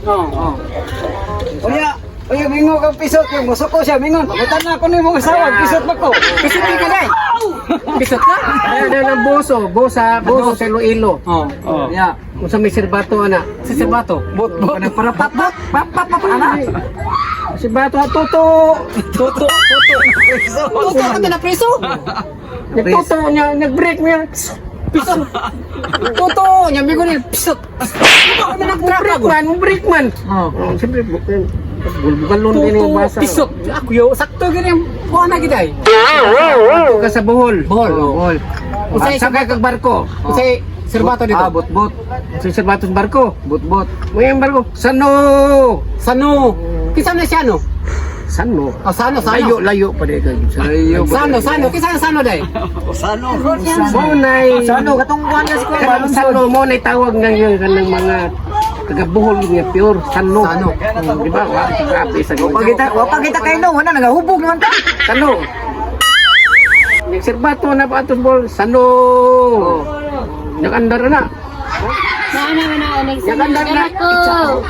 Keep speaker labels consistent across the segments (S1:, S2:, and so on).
S1: Oh.
S2: Unya, unya mingo kang pisot yung musuko siya mingon. Pagutan na ako ni mong asawa, pisot ba ko?
S1: Pisot ka dai. Pisot ka?
S3: Ay, na ng boso, bosa, boso sa Iloilo.
S1: Oh.
S2: Oh. Ya.
S3: Kung sa may sirbato ana.
S1: Sa Serbato.
S2: Bot bot. Kanang para pat pat pat pat pat ana.
S3: Sirbato toto.
S2: Toto toto.
S1: Tuto ka na preso.
S3: Nagtuto niya, nag-break niya.
S1: Pisot. Tuto, nya migo ni pisot. Tuto ka na nag-break
S3: Break man, break man.
S2: Oh.
S3: Oh, siyempre, bulbugalon din
S1: Tuto,
S3: yung basa.
S1: pisot. Ako yo, sakto gini kuha na gid ay.
S3: Ato ka sa Bohol.
S1: Bohol, oh.
S2: Bohol.
S1: Unsay
S3: Sakay kag barko.
S1: Unsay Serbato dito?
S2: Ah, bot bot.
S3: Sa Serbato sa barko.
S2: Bot bot.
S3: Mo yung barko. Sano?
S1: Sano? Kinsa na siya no?
S3: Sano?
S1: Oh, sano, sano.
S3: Layo, layo pa di kag.
S2: Layo.
S1: Sano, sano. Kinsa na sano day?
S3: Mo nay.
S2: Sano katong kuan ka sa kuan
S3: Kanang sano mo nay tawag nga yung kanang mga taga Bohol nga pure sano.
S1: Sano.
S3: Di ba? Wa grabe sa
S2: Wa pa kita, wa pa kita kay no, wala nagahubog naman ta.
S3: Sano. Nagserbato na pa atos bol. Sano. Nagandar na.
S4: Na na na
S3: Nagandar na.
S4: ko.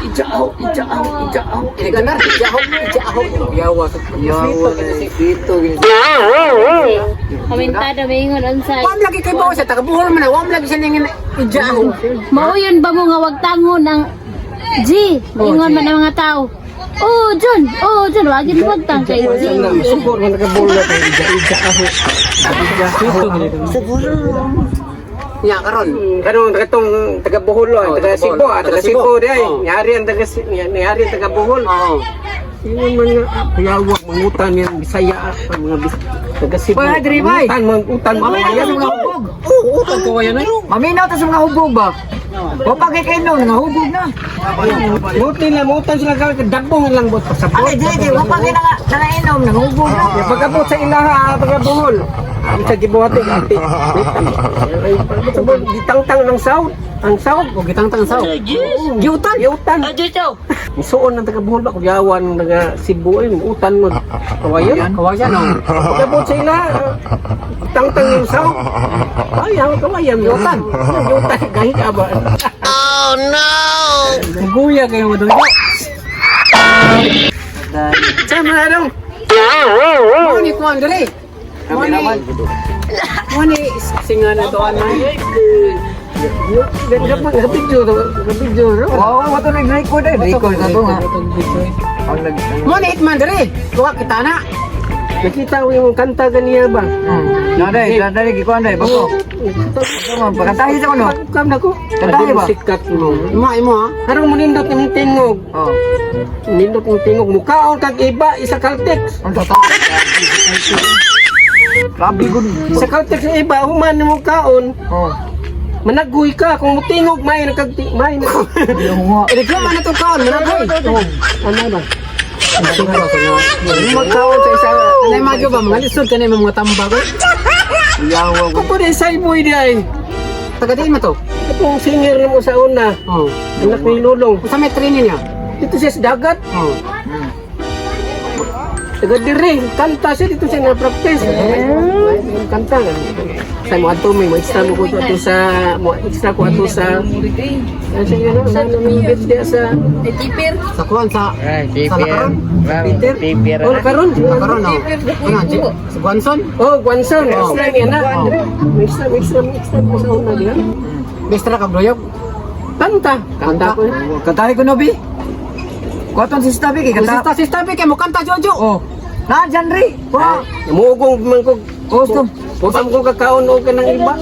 S3: Ijao, ijao, ijao.
S1: Ganar, ijaho, ijaho. Yawa.
S2: Yawa dito gini.
S4: Komentado maingon unsay.
S1: Wam lagi kay bawo siya taga Bohol man na. Wam lagi siya ningin ijaho.
S4: Mao yun ba mo nga wag tango ng G? Ingon man ang mga tao. Oh, John. Oh, John, wag yun wag tang kay G.
S3: Sugor man nagabol na kay ija ija aho.
S1: Nya karon.
S3: Kanong katong taga Bohol,
S1: Oh,
S3: taga
S1: taga
S3: Cebu,
S1: Bohol.
S3: taga
S1: Taga
S3: Cebu
S1: Cebu.
S3: di ay.
S1: Oh.
S3: Nihari ang taga nihari ang taga Bohol.
S1: Oo.
S3: Ingon man nga kuyawak mangutan yang Bisaya ang mga taga Cebu.
S2: Uy, diri, bay.
S3: Mangutan, mangutan
S2: Maminaw ta sa mga hubog.
S1: Oo, utang ko yan ay.
S2: Maminaw ta sa mga hubog ba? Wa pa kay kay no, nangahubog na.
S3: Buti na mangutan sila ka dabong lang bot pasabot.
S2: Ay, di di, wa pa kay nanga nangainom, nangahubog na.
S3: Ya, pag-abot sa ilaha taga Bohol. Ang sa gibuhat ati. Sa Bohol gitangtang ng saud. Ang saud
S1: O gitangtang saw.
S3: Giutan, giutan. Misuon ng taga Bohol ba kuyawan taga Cebu ay utan mo. Kawayan.
S1: Kawayan oh.
S3: Pag-abot sa ila, tangtang yung saud. Ayaw, kawayan. Giutan. Giutan kahit aba. Oh no!
S1: Guya kayo mo dong.
S3: Sa mga dong.
S1: Mo ni kuan dere. Mo ni. Mo ni singa na to ana.
S3: Nag-video, nag-video.
S2: Wow, wa to nag-record ay, record na to nga. Ang nag
S1: Mo ni Hitman dere. Kuha kita na.
S3: Nakita ko yung kanta ganiya ba?
S2: Naday, naday gikuan day bako. Pagkantahi sa kuno.
S3: Kam na ko.
S2: Kantahi ba?
S3: Sikat mo.
S1: Imo imo ha.
S3: Harong mo nindot ng tingog.
S2: Oh.
S3: Nindot ng tingog. Mukaon kag iba isa Caltex.
S2: Ang totoo. Grabe gud.
S3: Sa Caltex ng iba, human mo kaon.
S2: Oh.
S3: Managoy ka kung mutingog may nagkag may nag
S2: Yung nga.
S1: Reklamo na to kaon managoy.
S3: Ano ba? Magkaon sa isa.
S1: Anay magyo ba mga lisod kanay mga tambag. oy.
S2: Yawa
S3: Ako po din sa iboy di ay.
S1: Taga diin man to.
S3: Itong singer mo sa una.
S1: Oh.
S3: Anak ni Lulong.
S1: Unsa may training niya?
S3: Dito siya sa dagat.
S1: Oh.
S3: Taga dire, kanta siya dito siya na-practice. Kanta. Sa mo ato may mo extra mo ko ato sa mo extra ko ato sa ano siya ano ano may beach diya sa
S1: Sa kuan sa sa Lakaron.
S3: Peter. Oh, karon.
S1: Lakaron oh. Ano si Guanson?
S3: Oh, Guanson, extra niya na. Extra, extra, extra ko sa una diya.
S1: Bestra ka broyog.
S3: Kanta, kanta ko.
S2: Kantahi ko no bi. Kuwaton si Stabi kay kanta.
S1: Sista sista bi kay mo kanta Jojo.
S2: Oh. Na Janri. Wa.
S3: Muugong man ko.
S2: Gusto.
S3: Upam ko kakaon og kanang iba.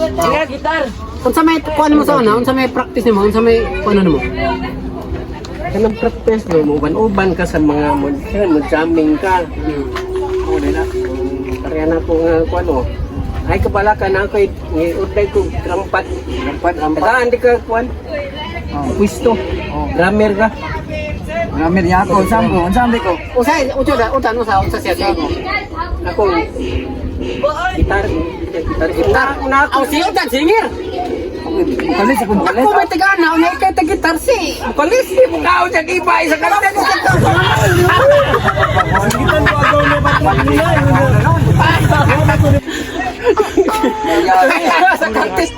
S1: Unsa may kuan mo sa una? Unsa may practice nimo? Unsa may kuan nimo?
S3: Kanang practice no, mo uban-uban ka sa mga mo, mo jamming ka. Oh, dila. Pareha na po nga kuan oh. Ay kabala ka na kay ni udlay ko drum pad.
S2: Rampat, rampat.
S3: Tagaan di ka kuan.
S2: Oh.
S3: Pwisto.
S2: Oh.
S3: Drummer ka.
S2: Ramir niya ako, unsam ko, unsam di ko.
S1: Usa usa da usa usa unsa siya siya.
S3: Ako gitar, gitar, gitar. Una ako.
S1: Aw si utan singer.
S2: Bukalis ako, bukalis.
S1: Ako may tagaan na unya kay tag gitar si.
S3: Bukalis di mo kaon sa iba isa ka.
S1: sa kaltik.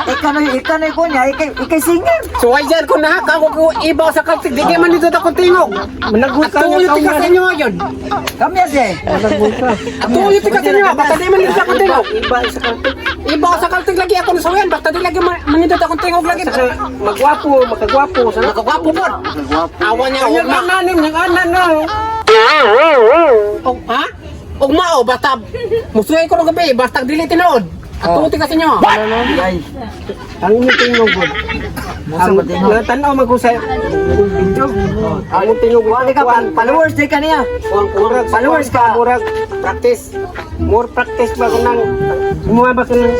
S2: Ikaw na, ikaw na ko niya, ikay, ikay singer.
S1: So ay dyan ko na ako ko ibaw sa kaltik. Di man dito akong tingog.
S3: Managot ka
S1: Atuyo
S3: nga
S1: tika sa inyo yun.
S2: Kami siya.
S3: Managot ka.
S1: Atuyo tika sa inyo. Basta di man dito akong tingog.
S3: Iba sa kaltik.
S1: Ibaw sa kaltik lagi ako nasuyan. Basta di lagi manindot akong tingog lagi.
S3: Saka magwapo, makagwapo. Sana
S1: Nakagwapo po. Awa niya.
S3: Kanya
S1: Ugma.
S3: na nim, ang anan na.
S1: Og ha? Ugma o basta musuhay ko ng gabi. Basta dili tinuod. Atuyo tika sa inyo.
S2: Ay,
S3: Ang imong tingog gud.
S2: Musa ba tingog?
S3: Ang tanaw man ko sa video. Ang imong tingog
S2: Wala ka, followers di ka niya.
S3: Murag
S2: Followers ka.
S3: Murag practice. More practice ba ko nang gumawa ba ko nang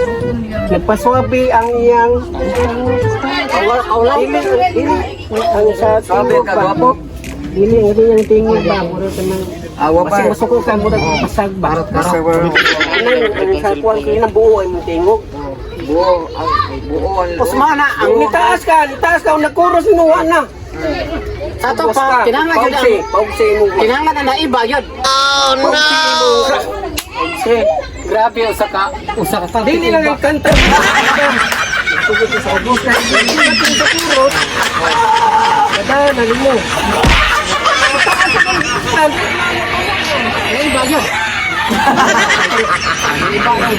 S3: nagpaswabi ang iyang
S1: Kaulaw.
S3: dili dili ang sa
S2: Swabe
S3: tingog
S2: ka,
S3: ba.
S2: gwapo.
S3: Dili ang iyang tingog ba murag kanang
S2: Awa pa.
S3: Basig masuko ka murag pasag ba. Anang ang sa kuwan ko nang buo ang imong tingog.
S2: Buo, ay, buo. Ang
S1: Usma na
S3: Ang
S1: ang
S3: nitaas ka, nitaas ka, nagkuros nuwa na.
S1: Sa to pa, kinahanglan yun
S3: Paugsi,
S1: ang
S3: paugsi mo.
S1: kinahanglan na naiba yun.
S3: Oh no. Paugsi.
S1: Grabe usa ka kaltik.
S3: Dili lang ang kanta. Tugod sa ubos na hindi natin sa kurot. Kada na nimo.
S1: Naiba yun. Naiba yun.